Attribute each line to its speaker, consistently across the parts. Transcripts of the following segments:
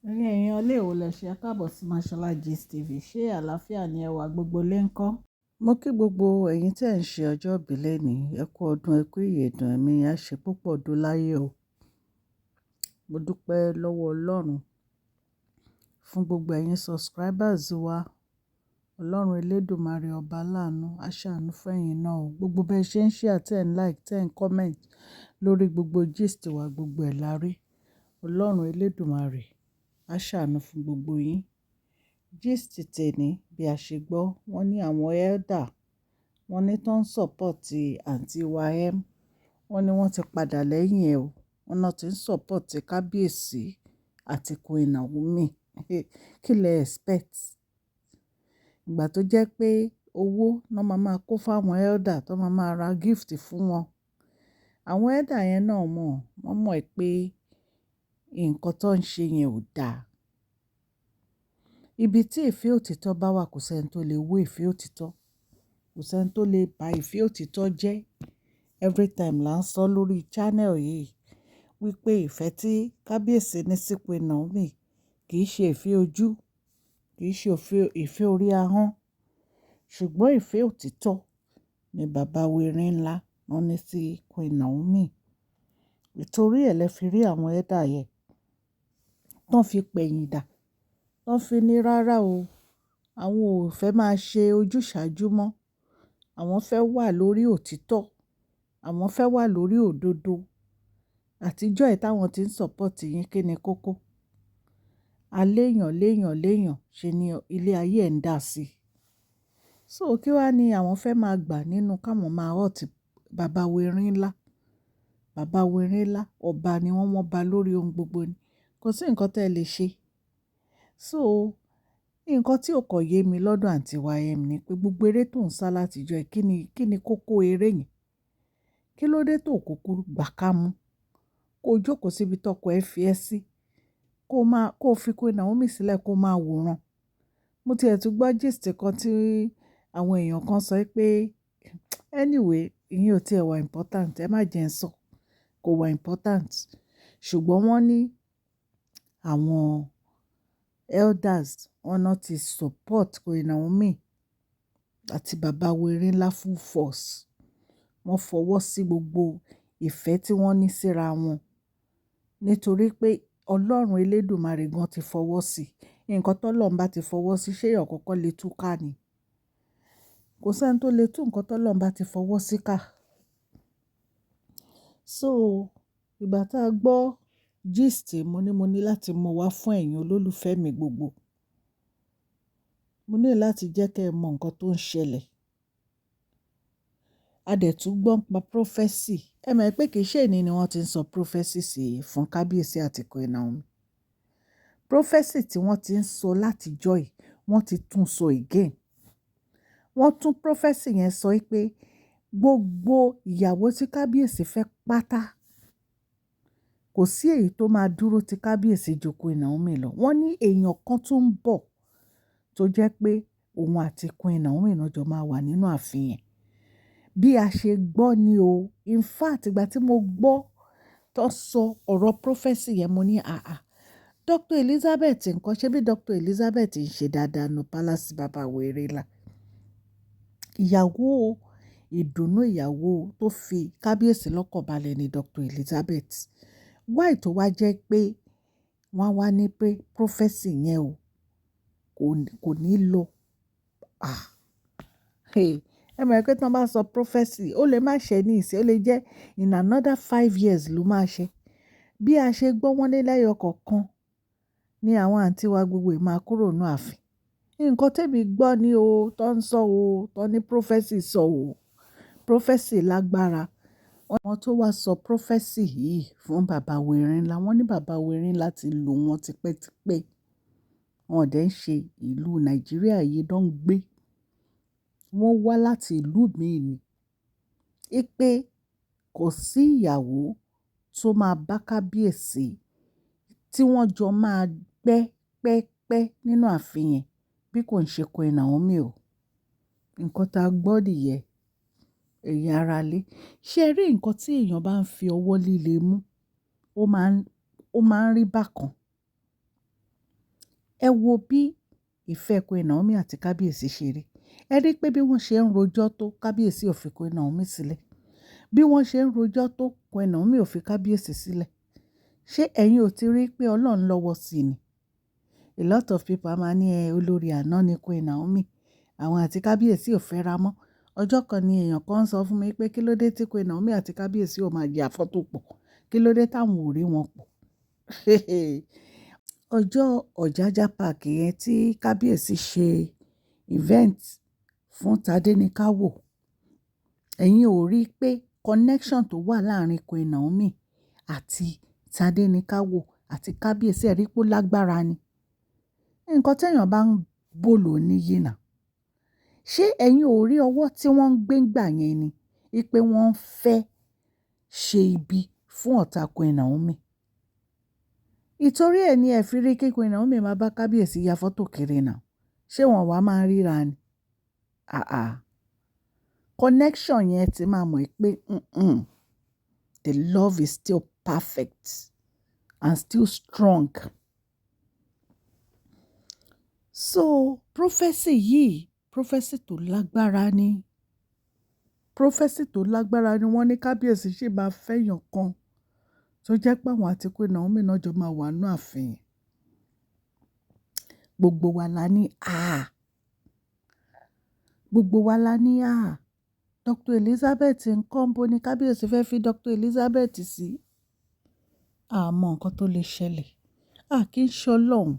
Speaker 1: Ẹ̀yin èèyàn ilé ìwò lẹ ṣe, káàbọ̀ sí Mashola Gist TV. Ṣé àlàáfíà ni ẹwà gbogbo lè ń kọ́? Mo kí gbogbo ẹ̀yin tí ẹ̀ ń ṣe ọjọ́ ìbí lónìí. Ẹ kú ọdún, ẹ kú ìyèdún, ẹ̀mí yín á ṣe púpọ̀ ọdún láyé o. Mo dúpẹ́ lọ́wọ́ Ọlọ́run fún gbogbo ẹ̀yin subscribers wa. Ọlọ́run elédùmarè ọba aláàánú, á ṣàánú fún ẹ̀yin náà o. Gbogbo bẹ́ẹ̀ ṣe ń share, tẹ́ ń like, tẹ́ ń comment lórí gbogbo gist wa, gbogbo ẹ̀ la rí. Ọlọ́run elédùmarè á ṣàánú fún gbogbo yín. Gist tèní bí a ṣe gbọ́, wọ́n ní àwọn elder, wọ́n ní tó ń support àǹtí wa M, wọ́n ní wọ́n ti padà lẹ́yìn ẹ̀ o. Wọ́n náà ti ń support kábíyèsí àti Queen Naomi. Kí lẹ expect? Ìgbà tó jẹ́ pé owó náà máa máa kó fún àwọn elder tó máa máa ra gift fún wọn. Àwọn elder yẹn náà mọ̀, wọ́n mọ̀ pé nǹkan tó ń ṣe yẹn ò dáa. Ibi tí ìfẹ́ òtítọ́ bá wà, kò sí ẹni tó lè wó ìfẹ́ òtítọ́. Kò sí ẹni tó lè ba ìfẹ́ òtítọ́ jẹ́. Every time là ń sọ lórí channel yìí wípé ìfẹ́ tí kábíyèsí ní sí Queen Naomi kì í ṣe ìfẹ́ ojú, kì í ṣe ìfẹ́ orí ahọ́n, ṣùgbọ́n ìfẹ́ òtítọ́ ni bàbá wèrè ńlá wọ́n ní sí Queen Naomi. Nítorí ẹ lẹ fi rí àwọn elder yẹn tó fi pẹ̀yìn dà, tó fi ní rárá o, àwọn ò fẹ́ máa ṣe ojúsàájú mọ́. Àwọn fẹ́ wà lórí òtítọ́, àwọn fẹ́ wà lórí òdodo. Àtijọ́ ẹ táwọn tí ń support yín, kí ni kókó? Aléyàn, léyàn, léyàn ṣe ni ilé ayé ẹ̀ ń dà sí. So kí wá ní àwọn fẹ́ máa gbà nínú káwọn máa hurt bàbá wèrè ńlá. Bàbá wèrè ńlá, ọba ni wọ́n, wọ́n ba lórí ohun gbogbo ni. Kò sí nǹkan tí ẹ lè ṣe. So, nǹkan tí ò kò yé mi lọ́dọ̀ àǹtí wa M ni pé gbogbo eré tó ń sá láti ìjọ yìí, kí ni kókó eré yẹn? Kí ló dé tó kúkú gbà ká mú? Kó jókòó síbi tọkọ ẹ fi ẹ́ sí. Kó máa, kó fi Queen Naomi sílẹ̀ kó máa wòran. Mo ti ẹ̀ tún gbọ́ gist kan tí àwọn èèyàn kan sọ pé anyway, ìyẹn ò tí è wà important, ẹ má jẹ ń sọ, kò wà important. Ṣùgbọ́n wọ́n ní àwọn elders wọ́n náà ti support Queen Naomi àti bàbá wèrè ńlá full force. Wọ́n fọwọ́ sí gbogbo ìfẹ́ tí wọ́n ní síra wọn. Nítorí pé Ọlọ́run elédùmarè gan ti fọwọ́ sí. Nǹkan tó Ọlọ́run bá ti fọwọ́ sí, ṣé èèyàn kankan lè tú ká ni? Kò sí ẹni tó lè tú nǹkan tó Ọlọ́run bá ti fọwọ́ sí ká. So, ìgbà tá a gbọ́ gist, mo ní láti mú wá fún ẹ̀yin olólùfẹ́ mi gbogbo. Mo ní láti jẹ́ kí ẹ mọ nǹkan tó ń ṣẹlẹ̀. A dẹ̀ tún gbọ́ ń pa prophecy. Ẹ mọ̀ pé kì í ṣe èní ni wọ́n ti ń sọ prophecy sí fún kábíyèsí àti Queen Naomi. Prophecy tí wọ́n ti ń sọ láti ìjọ yìí, wọ́n ti tún sọ again. Wọ́n tún prophecy yẹn sọ pé gbogbo ìyàwó tí kábíyèsí fẹ́ pátá, kò sí èyí tó máa dúró tí kábíyèsí ju Queen Naomi lọ. Wọ́n ní èèyàn kan tó ń bọ̀ tó jẹ́ pé òun àti Queen Naomi náà jọ máa wà nínú ààfin yẹn. Bí a ṣe gbọ́ ni o. In fact, ìgbà tí mo gbọ́ tó sọ ọ̀rọ̀ prophecy yẹn, mo ní àáà. Dr. Elizabeth ńkọ́? Ṣé bí Dr. Elizabeth ń ṣe dáadáa nínú palace bàbá wèrè ńlá? Ìyàwó ìdùnnú, ìyàwó tó fi kábíyèsí lọ́kàn balẹ̀ ni Dr. Elizabeth. Why tó wá jẹ́ pé wọ́n wá ní pé prophecy yẹn o kò ní lọ. Ah! Hey, ẹ mọ̀ pé tí wọ́n bá sọ prophecy, ó lè má ṣẹ ní ìsìn, ó lè jẹ́ in another 5 years ló máa ṣẹ. Bí a ṣe gbọ́, wọ́n ní lẹ́yọ kọ̀ọ̀kan ní àwọn àǹtí wa gbogbo yìí máa kúrò nínú ààfin. Nǹkan tí èmi gbọ́ ni o, tó ń sọ o, tó ní prophecy sọ o. Prophecy lágbára. Àwọn tó wá sọ prophecy yìí fún bàbá wèrè ńlá, wọ́n ní bàbá wèrè ńlá ti lò wọ́n tipẹ́tipẹ́. Wọn ò dẹ̀ ń ṣe ìlú Nàìjíríà yìí ló ń gbé. Wọ́n wá láti ìlú mìí ni. Wípé kò sí ìyàwó tó máa bá kábíyèsí tí wọ́n jọ máa pẹ́ pẹ́ pẹ́ nínú ààfin yẹn bí kò ń ṣe Queen Naomi o. Nǹkan tá a gbọ́ nìyẹn, ẹ̀yin ará ilé. Ṣé ẹ rí nǹkan tí èèyàn bá ń fi ọwọ́ líle mú, ó máa ń rí bákan. Ẹ wo bí ìfẹ́ Queen Naomi àti kábíyèsí ṣe rí. Ẹ rí pé bí wọ́n ṣe ń rojọ́ tó, kábíyèsí ò fi Queen Naomi sílẹ̀. Bí wọ́n ṣe ń rojọ́ tó, Queen Naomi ò fi kábíyèsí sílẹ̀. Ṣé ẹ̀yin ò ti rí pé Ọlọ́run lọ́wọ́ sí ni? A lot of people a máa ní ẹ olórí àná ni Queen Naomi. Àwọn àti kábíyèsí ò fẹ́ra mọ́. Ọjọ́ kan ni èèyàn kan ń sọ fún mi pé kí ló dé tí Queen Naomi àti kábíyèsí ò máa ya fọ́tò pọ̀. Kí ló dé táwọn ò rí wọn pọ̀? Ọjọ́ Ọ̀jájá Park yẹn tí kábíyèsí ṣe event fún Tadenikawo, ẹ̀yin ò rí pé connection tó wà láàárín Queen Naomi àti Tadenikawo àti kábíyèsí, ẹ rí pé ó lágbára ni. Nǹkan tí èèyàn bá ń bò ló níyì náà. Ṣé ẹ̀yin ò rí ọwọ́ tí wọ́n ń gbé gbà yẹn ni? Wípé wọ́n fẹ́ ṣe ibi fún ọ̀tá Queen Naomi. Ìtorí ẹ ní ẹ fi rí kí Queen Naomi máa bá kábíyèsí ya fọ́tò kiri náà. Ṣé wọ́n wá máa ń ríra ni? Àà. Connection yẹn ti máa mọ̀ pé the love is still perfect and still strong. So prophecy yìí, prophecy tó lágbára ni. Prophecy tó lágbára ni. Wọ́n ní kábíyèsí ṣì máa fẹ́ èèyàn kan tó jẹ́ pé àwọn àti Queen Naomi náà jọ máa wà nínú ààfin. Gbogbo wa la ní àá. Gbogbo wa la ní àá. Dr. Elizabeth ńkọ́, níbo ni kábíyèsí fẹ́ fi Dr. Elizabeth sí? A mọ nǹkan tó lè ṣẹlẹ̀. A kì í ṣe Ọlọ́run.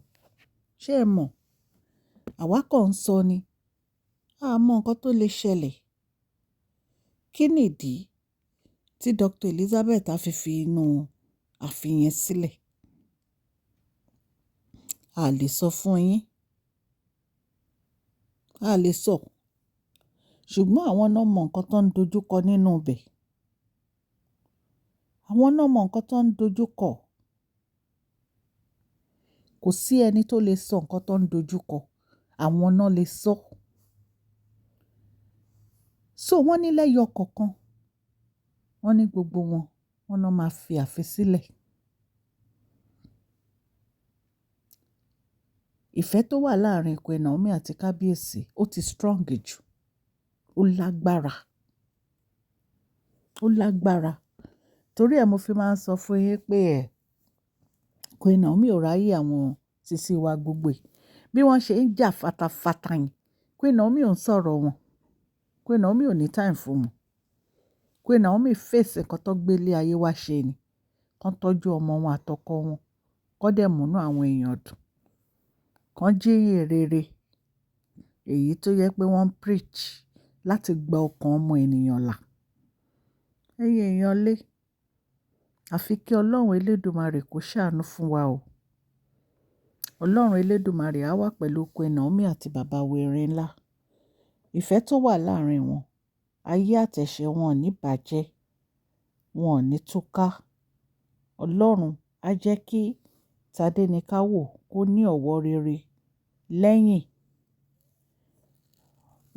Speaker 1: Ṣé ẹ mọ̀? Àwa kàn ń sọ ni. A mọ nǹkan tó lè ṣẹlẹ̀. Kí nìdí tí Dr. Elizabeth á fi fi inú ààfin yẹn sílẹ̀? A lè sọ fún yín. A lè sọ. Ṣùgbọ́n àwọn náà mọ nǹkan tó ń dojú kọ nínú ibẹ̀. Àwọn náà mọ nǹkan tó ń dojú kọ. Kò sí ẹni tó lè sọ nǹkan tó ń dojú kọ. Àwọn náà lè sọ. So wọ́n ní lẹ́yọ kọ̀ọ̀kan. Wọ́n ní gbogbo wọn, wọ́n náà máa fi ààfin sílẹ̀. Ìfẹ́ tó wà láàárín Queen Naomi àti kábíyèsí, ó ti strong jù. Ó lágbára. Ó lágbára. Torí ẹ mo fi máa ń sọ fún yín pé ẹ, Queen Naomi ò ráyè àwọn sisi wa gbogbo yìí. Bí wọ́n ṣe ń jà fatafata yẹn, Queen Naomi ò ń sọ̀rọ̀ wọn. Queen Naomi ò ní time fún wọn. Queen Naomi face nǹkan tó gbé ilé ayé wá ṣe ni. Kán tọ́jú ọmọ wọn àtọkọ wọn. Kán dẹ̀ múnú àwọn èèyàn dùn. Kán jíyìn rere. Èyí tó yẹ pé wọ́n preach láti gba ọkàn ọmọ ènìyàn là. Ẹ̀yin èèyàn lé. Àfi kí Ọlọ́run elédùmarè kó ṣàánú fún wa o. Ọlọ́run elédùmarè á wà pẹ̀lú Queen Naomi àti bàbá wa Erinla. Ìfẹ́ tó wà láàárín wọn, ayé àtẹ̀ṣẹ̀ wọn ò ní bàjẹ́, wọn ò ní túká. Ọlọ́run á jẹ́ kí Tadenikawo kó ní ọwọ́ rere lẹ́yìn.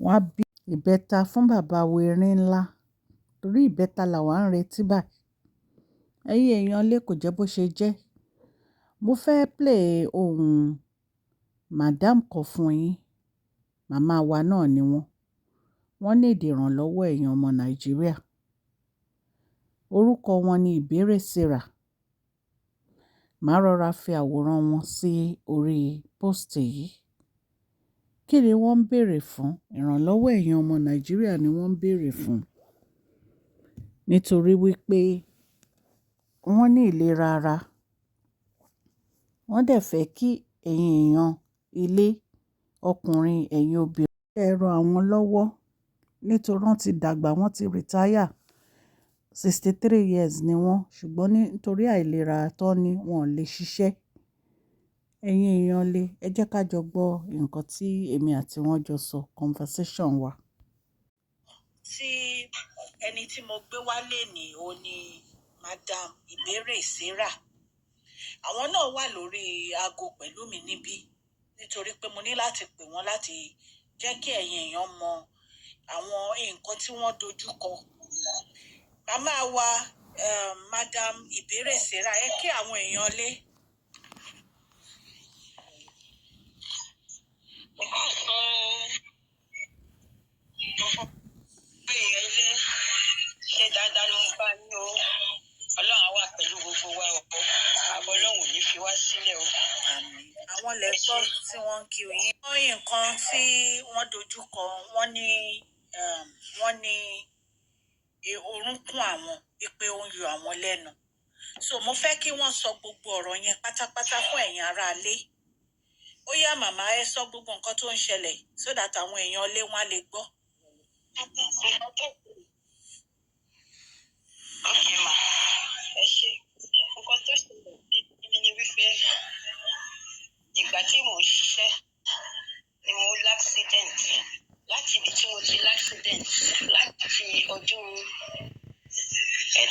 Speaker 1: Wọ́n á bí ìbẹta fún bàbá wa Erinla torí ìbẹta làwa ń retí báyìí. Ẹ̀yin èèyàn lé, kò jẹ́ bó ṣe jẹ́. Mo fẹ́ play ohùn madam kan fún yín. Màmá wa náà ni wọ́n. Wọ́n need ìrànlọ́wọ́ ẹ̀yin ọmọ Nàìjíríà. Orúkọ wọn ni Ìbéèrè Sarah. Màá rọra fi àwòrán wọn sí orí post yìí. Kí ni wọ́n ń bèèrè fún? Ìrànlọ́wọ́ ẹ̀yin ọmọ Nàìjíríà ni wọ́n ń bèèrè fún. Nítorí wípé wọ́n ní ìlera ara. Wọ́n dẹ̀ fẹ́ kí ẹ̀yin èèyàn ilé, ọkùnrin, ẹ̀yin obìnrin, ẹ ran àwọn lọ́wọ́ nítorí wọ́n ti dàgbà, wọ́n ti retire. 63 years ni wọ́n, ṣùgbọ́n nítorí àìlera tó ní, wọ́n ò lè ṣiṣẹ́. Ẹ̀yin èèyàn ilé, ẹ jẹ́ ká jọ gbọ́ nǹkan tí èmi àti wọn jọ sọ, conversation wa.
Speaker 2: Tí ẹni tí mo gbé wálé ní ó ní Madam Ìbéèrè Sarah. Àwọn náà wà lórí aago pẹ̀lú mi níbí nítorí pé mo ní láti pè wọ́n láti jẹ́ kí ẹ̀yin èèyàn mọ àwọn nǹkan tí wọ́n dojú kọ. Màmá wa, Madam Ìbéèrè Sarah, ẹ kí àwọn èèyàn lé.
Speaker 3: Ọlọ́run ò ní fi wá sílẹ̀ o.
Speaker 2: Àmín. Àwọn lẹ
Speaker 3: Ẹ
Speaker 2: gbọ́
Speaker 3: ṣé.
Speaker 2: tí wọ́n ń kí yín. Wọ́n ní nǹkan tí wọ́n dojú kọ, wọ́n ní orúnkún àwọn wípé ó ń yọ àwọn lẹ́nu. So mo fẹ́ kí wọ́n sọ gbogbo ọ̀rọ̀ yẹn pátápátá fún ẹ̀yin aráalé. Ó yá màmá, ẹ sọ gbogbo nǹkan tó ń ṣẹlẹ̀ so that àwọn èèyàn ilé wọn á lè gbọ́.
Speaker 3: Ok ma, ẹ ṣé. Nǹkan tó ṣẹlẹ̀ sí mi ni wípé ìgbà tí mò ń ṣiṣẹ́ ni mo l'accident. Láti ibi tí mo ti l'accident láti ọdún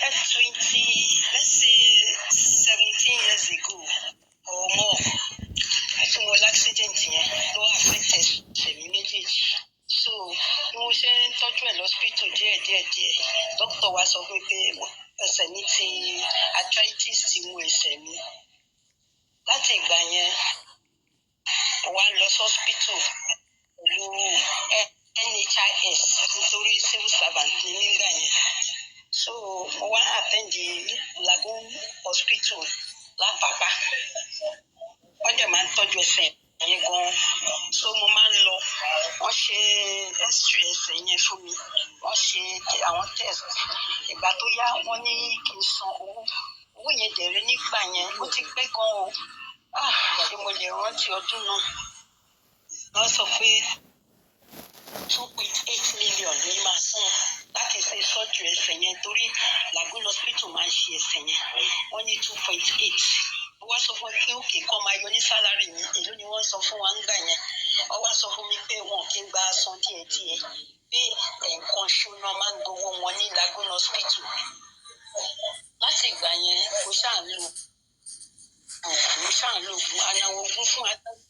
Speaker 3: that's 20, let's say 17 years ago or more, tí mo l'accident yẹn ló affect ẹsẹ̀ mi méjèèjì. So bí mo ṣe ń tọ́jú ẹ̀ lọ́sípítù díẹ̀ díẹ̀ díẹ̀, dókítà wa sọ fún mi pé ẹsẹ̀ mi ti arthritis ti mú ẹsẹ̀ mi. Láti ìgbà yẹn, mo wá lọ sọ́spítù pẹ̀lú NHIS nítorí civil servant ni nígbà yẹn. So mo wá attend Lagoon Hospital lápapá. Wọ́n dẹ̀ máa ń tọ́jú ẹsẹ̀ yẹn gan. So mo máa ń lọ. Wọ́n ṣe x-ray ẹsẹ̀ yẹn fún mi, wọ́n ṣe àwọn test. Ìgbà tó yá, wọ́n ní kí n san owó. Owó yẹn dẹ̀rẹ̀ nígbà yẹn, ó ti pẹ́ gan o. Ah, ṣé mo lè rántí ọdún náà? Wọ́n sọ pé 2.8 million ní máa san láti ṣe surgery ẹsẹ̀ yẹn, torí Lagoon Hospital máa ń ṣe ẹsẹ̀ yẹn. Wọ́n ní 2.8. Mo wá sọ fún wọn pé okay, kọ́ máa yọ ní salary mi. Èló ni wọ́n sọ fún wa ńgbà yẹn? Wọ́n wá sọ fún mi pé wọn kì í gba san díẹ̀díẹ̀, pé ẹ̀ẹ̀kan ṣoná máa ń gbowó wọn ní Lagoon Hospital. Láti ìgbà yẹn, mo ṣáà ń lo oògùn, mo ṣáà ń lo oògùn. Àwọn oògùn fún arthritis,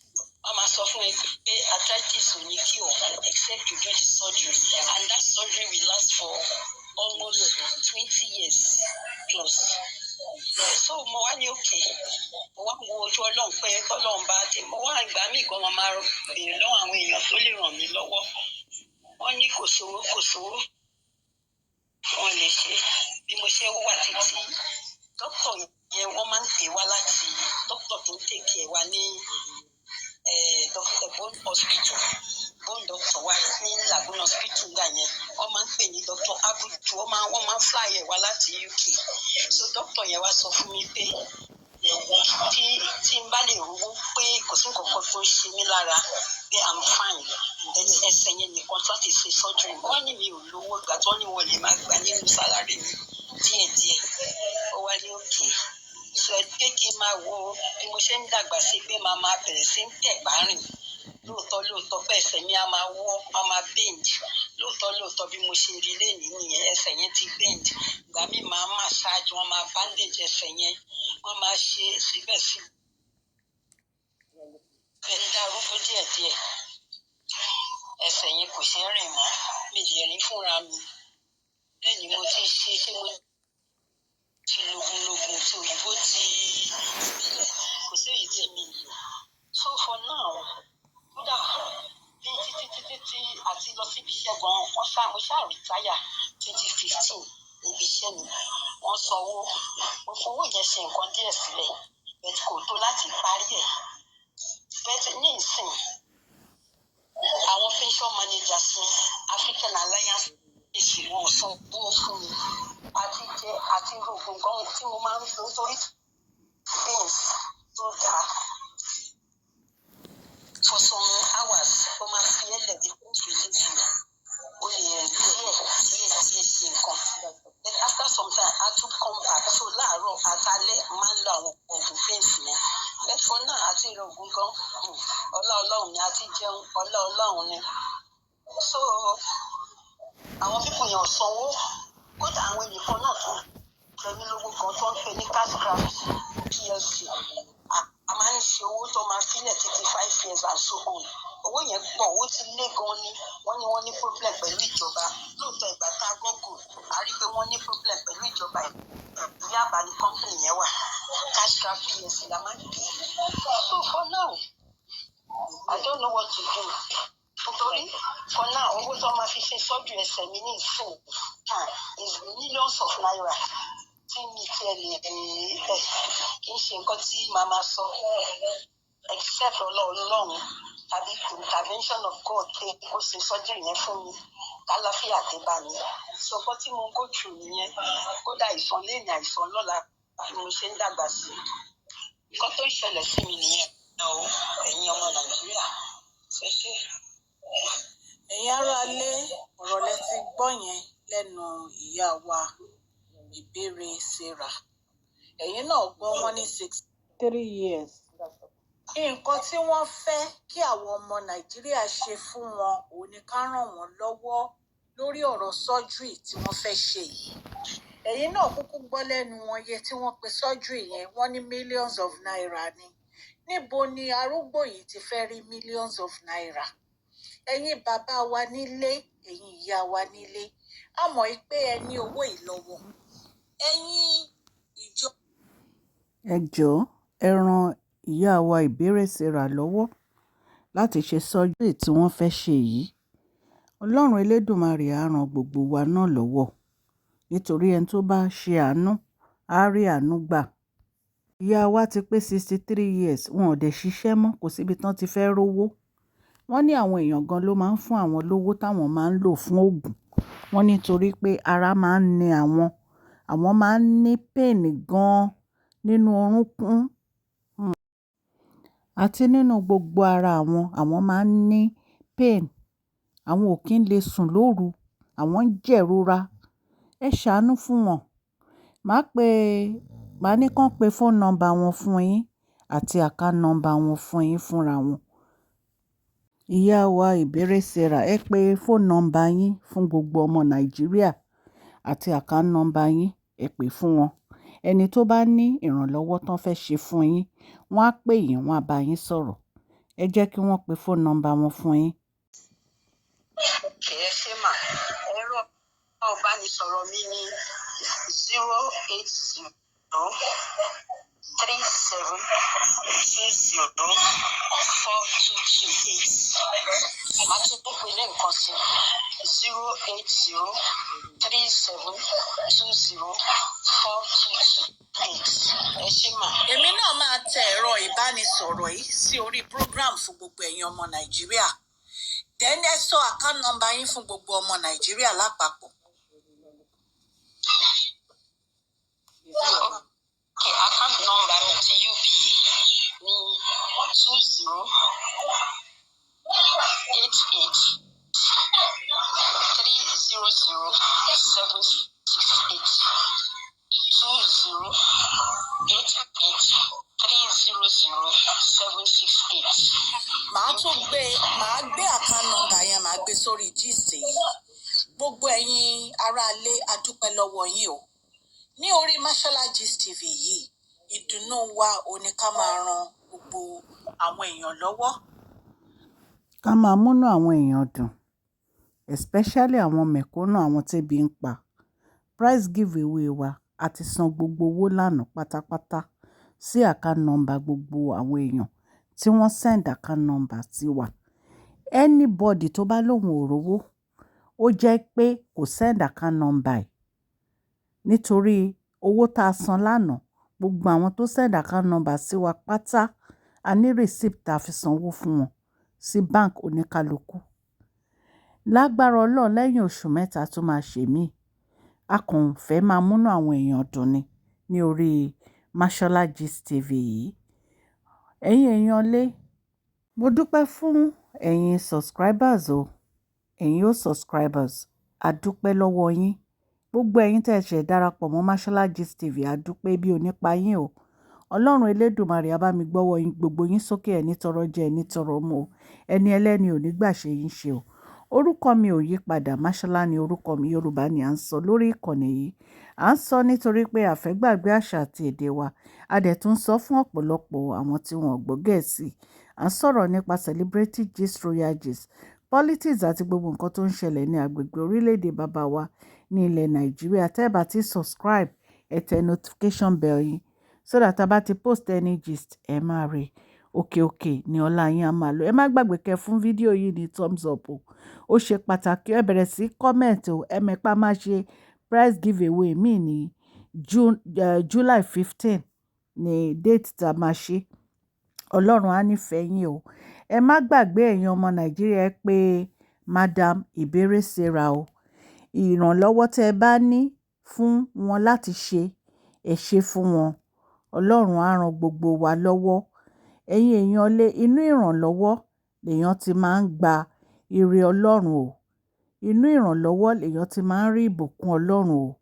Speaker 3: wọ́n máa sọ fún ẹ pé arthritis ò ní cure except you do the surgery, and that surgery will last for almost 20 years plus. So mo wá ní okay, mo wá wo ojú Ọlọ́run pé tọ́lọ́run bá dé. Mo wá ìgbà míì gan, mo máa béèrè lọ́wọ́ àwọn èèyàn tó lè ràn mí lọ́wọ́. Wọ́n ní kò sówó, kò sówó, wọ́n lè ṣe. Bí mo ṣe wà títí, dókítà yẹn, wọ́n máa ń pè wá láti dókítà tó ń take care wa ní Dr. Bone Hospital, bone doctor wa ní Lagoon Hospital gbà yẹn, wọ́n máa ń pè ní Dr. Abudu. Wọ́n máa ń fly ẹ̀ wá láti UK. So doctor yẹn wá sọ fún mi pé tí n bá lè rówó, pé kò sí nǹkan kan tó ń ṣe mí lára, pé I'm fine, then ẹsẹ̀ yẹn nìkan láti ṣe surgery. Wọ́n ní mi ò lówó. Ìgbà tí wọ́n ní wọ́n lè máa gbà nínú salary mi díẹ̀díẹ̀, ó wá ní okay, sọ pé kí n máa wo bí mo ṣe ń dàgbà sí, pé màá máa bẹ̀rẹ̀ sí ń tẹ̀pá rìn. Lóòótọ́ lóòótọ́ pé ẹsẹ̀ mi á máa wọ́, á máa bend. Lóòótọ́ lóòótọ́, bí mo ṣe rí lénìí nìyẹn, ẹsẹ̀ yẹn ti bend. Ìgbà míì máa massage, wọ́n máa bandage ẹsẹ̀ yẹn, wọ́n máa ṣe. Síbẹ̀síbẹ̀, ń darúgbó díẹ̀díẹ̀. Ẹsẹ̀ yẹn kò ṣeé rìn mọ́, mi lè rìn fúnra mi. Bẹ́ẹ̀ ni mo ti ṣe ṣé, mo ti logun logun, ti òyìnbó, ti ìbílẹ̀, kò sí èyí tí mi lò. So for now, kódà bí títí títí tí àti lọ síbi iṣẹ́ gan, wọ́n ṣá mo ṣáà retire 2015 níbi iṣẹ́ mi. Wọ́n sanwó, mo fowó yẹn ṣe nǹkan díẹ̀ sílẹ̀, but kò tó láti parí ẹ̀. But ní ìsìn, àwọn pension managers ní African Alliance, wọn ò sanwó fún mi. Àti jẹ àti rògùn gan tí mo máa ń lò nítorí pains tó dáa, for some hours ó máa fi ẹ́ lẹ̀, the pain relieve you, o lè rìn díẹ̀ díẹ̀ díẹ̀, ṣe nǹkan, then after some time, a tún come back. So láàárọ̀ àtàlẹ́, máa ń lo àwọn oògùn pains yẹn. But for now, àti ìrọ̀ ògùn gan, ọlá Ọlọ́run ni. Àti jẹun, ọlá Ọlọ́run ni. So àwọn people yẹn ò sanwó. Kódà àwọn ènìyàn náà tún jẹ mí lówó kan tó ń pè ní Cashcraft PLC. A máa ń ṣe owó tó máa sílẹ̀ títí 5 years and so on. Owó yẹn pọ̀, owó ti lé gan ni. Wọ́n ní wọ́n ní problem pẹ̀lú ìjọba. Lóòótọ́, ìgbà tá a google, a rí i pé wọ́n ní problem pẹ̀lú ìjọba. Yaba ní company yẹn wà. Cashcraft PLC la máa ń pè é. So for now, I don't know what to do, nítorí for now, owó tó máa fi ṣe surgery ẹsẹ̀ mi ní ìsìn is millions of naira. Tí mi tiẹ̀ lè ẹ̀, kì í ṣe nǹkan tí màá máa sọ except Ọlọ́run tàbí intervention of God pé kó ṣe surgery yẹn fún mi, kálàáfíà dé bá mi. So nǹkan tí mo go through nìyẹn. Kódà, àìsàn léèní, àìsàn lọ́la, bí mo ṣe ń dàgbà sí i. Nǹkan tó ń ṣẹlẹ̀ sí mi nìyẹn o, ẹ̀yin ọmọ Nàìjíríà, ṣe ṣe.
Speaker 2: Ẹ̀yin aráalé, ọ̀rọ̀ lẹ ti gbọ́ yẹn lẹ́nu ìyá wa Ìbéèrè Sarah. Ẹ̀yin náà gbọ́, wọ́n ní 63 years. Nǹkan tí wọ́n fẹ́ kí àwọn ọmọ Nàìjíríà ṣe fún wọn òun ni ká ràn wọ́n lọ́wọ́ lórí ọ̀rọ̀ surgery tí wọ́n fẹ́ ṣe yìí. Ẹ̀yin náà kúkú gbọ́ lẹ́nu wọn iye tí wọ́n pe surgery yẹn. Wọ́n ní millions of naira ni. Níbo ni arúgbó yìí ti fẹ́ rí millions of naira? Ẹ̀yin bàbá wa nílé, ẹ̀yin ìyá wa nílé, a mọ̀ pé ẹ ní owó yìí lọ́wọ́, ẹ̀yin ìjọ.
Speaker 1: Ẹ jọ̀ọ́, ẹ ran ìyá wa Ìbéèrè Sarah lọ́wọ́ láti ṣe surgery tí wọ́n fẹ́ ṣe yìí. Ọlọ́run Elédùmarè á ran gbogbo wa náà lọ́wọ́, nítorí ẹni tó bá ṣe àánú á rí àánú gbà. Ìyá wa ti pé 63 years, wọn ò dẹ̀ ṣiṣẹ́ mọ́, kò síbi tán ti fẹ́ rówó. Wọ́n ní àwọn èèyàn gan ló máa ń fún àwọn lówó táwọn máa ń lò fún oògùn. Wọ́n nítorí pé ara máa ń ní àwọn, àwọn máa ń ní pain gan nínú orúnkún àti nínú gbogbo ara àwọn, àwọn máa ń ní pain. Àwọn ò kí ń lè sùn lóru, àwọn ń jẹ̀rora. Ẹ ṣàánú fún wọn. Màá pé, màá ní kàn pé phone number wọn fún yín àti account number wọn fún yín fúnra wọn. Ìyá wa Ìbéèrè Sarah, ẹ pé phone number yín fún gbogbo ọmọ Nàìjíríà àti account number yín, ẹ pè fún wọn. Ẹni tó bá ní ìrànlọ́wọ́ tán fẹ́ ṣe fún yín, wọ́n á pè yín, wọ́n á bá yín sọ̀rọ̀. Ẹ jẹ́ kí wọ́n pe phone number wọn fún yín.
Speaker 3: Kì í ṣe mà, ẹ̀rọ ìbánisọ̀rọ̀ mi ní 08037204228. Màá tún tó pè lẹ́ẹ̀kan sí, 08037204228. Ẹ ṣé mà.
Speaker 2: Èmi náà máa tẹ ẹ̀rọ ìbánisọ̀rọ̀ yìí sí orí program fún gbogbo ẹ̀yin ọmọ Nàìjíríà. Then ẹ sọ account number yín fún gbogbo ọmọ Nàìjíríà lápapọ̀.
Speaker 3: Okay, account number mi ti UBA ní 2088300768, 2088300768.
Speaker 2: Màá tún gbé, màá gbé account number yẹn, màá gbé sórí gist yìí. Gbogbo ẹ̀yin aráalé, a dúpẹ́ lọ́wọ́ yín o. Ní orí Mashola Gist TV yìí, ìdùnnú wa ò ní ká máa ran gbogbo àwọn èèyàn lọ́wọ́.
Speaker 1: Ká máa múnú àwọn èèyàn dùn, especially àwọn mẹ̀kúnnù, àwọn tébi ń pa. Prize giveaway wa, a ti san gbogbo owó lánàá pátápátá sí account number gbogbo àwọn èèyàn tí wọ́n send account number sí wa. Anybody tó bá lóun ò rówó, ó jẹ́ pé kò send account number ẹ̀. Nítorí owó tá a san lánàá, gbogbo àwọn tó send account number sí wa pátá, a ní receipt tá a fi sanwó fún wọn sí bank oníkálukú. Lágbára Ọlọ́run, lẹ́yìn oṣù 3 tó máa ṣe mí, a kàn fẹ́ máa múnú àwọn èèyàn dùn ni ní orí Mashola Gist TV yìí. Ẹ̀yin èèyàn lé, mo dúpẹ́ fún ẹ̀yin subscribers o, ẹ̀yin o subscribers, a dúpẹ́ lọ́wọ́ yín. Gbogbo ẹ̀yin tí ẹ ṣẹ̀ darapọ̀ mọ́ Mashola Gist TV, a dúpẹ́ bí onípa yín o. Ọlọ́run Elédùmarè á bá mi gbọ́wọ́ yín, gbogbo yín sókè, ẹni tọrọ jẹ, ẹni tọrọ mu o. Ẹni ẹlẹ́ni ò ní gbà ṣe yín ṣe o. Orúkọ mi ò yí padà, Mashola ni orúkọ mi. Yorùbá ni à ń sọ lórí ìkànnì yìí. À ń sọ nítorí pé a fẹ́ gbàgbé àṣà àti èdè wa. A dẹ̀ tún sọ fún ọ̀pọ̀lọpọ̀ àwọn tí wọ́n ò gbọ́ Gẹ̀ẹ́sì. À ń sọ̀rọ̀ nípa celebrity gist, royal gist, politics àti gbogbo nǹkan tó ń ṣẹlẹ̀ ní agbègbè orílẹ̀-èdè bàbá wa ní ilẹ̀ Nàìjíríà. Tẹ́ ẹ bá ti subscribe, ẹ tẹ notification bell yín so that a bá ti post any gist, ẹ máa rí. Òkè òkè ni ọlá yín á máa lọ. Ẹ má gbàgbé kẹ́ fún fídíò yìí ní thumbs up o. Ó ṣe pàtàkì. Ẹ bẹ̀rẹ̀ sí comment o. Ẹ mẹ́pà máa ṣe prize giveaway mi ní June, July 15 ní date tá a máa ṣe. Ọlọ́run á nífẹ̀ẹ́ yín o. Ẹ má gbàgbé, ẹ̀yin ọmọ Nàìjíríà, ẹ pé Madam Ìbéèrè Sarah o. Ìrànlọ́wọ́ tẹ́ ẹ bá ní fún wọn láti ṣe, ẹ ṣe fún wọn. Ọlọ́run á ran gbogbo wa lọ́wọ́. Ẹ̀yin èèyàn lé, inú ìrànlọ́wọ́ lèèyàn ti máa ń gba ire Ọlọ́run o. Inú ìrànlọ́wọ́ lèèyàn ti máa ń rí ìbùkún Ọlọ́run o.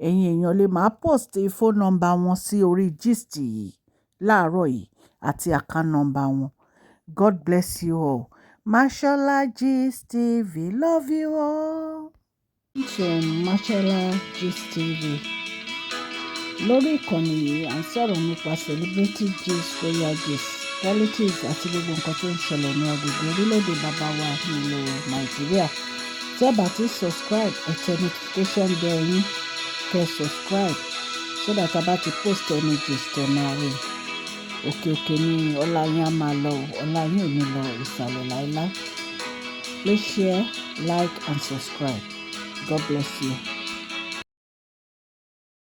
Speaker 1: Ẹ̀yin èèyàn lè máa post phone number wọn sí orí gist yìí láàárọ̀ yìí àti account number wọn. God bless you all. Mashola Gist TV, love you all. To Mashola Gist TV. Lórí ìkànnì yìí, à ń sọ̀rọ̀ nípa celebrity gist, royal gist, politics àti gbogbo nǹkan tó ń ṣẹlẹ̀ ní agbègbè orílẹ̀-èdè bàbá wa nílùú Nàìjíríà. Tẹ́ bá ti subscribe, ẹ tẹ notification bell yín, kẹ́ subscribe so that a bá ti post any gist, ẹ máa rí. Òkè òkè ni ọlá yín á máa lọ, ọlá yín ò ní lọ ìsàlẹ̀ láéláé. Please share, like and subscribe. God bless you.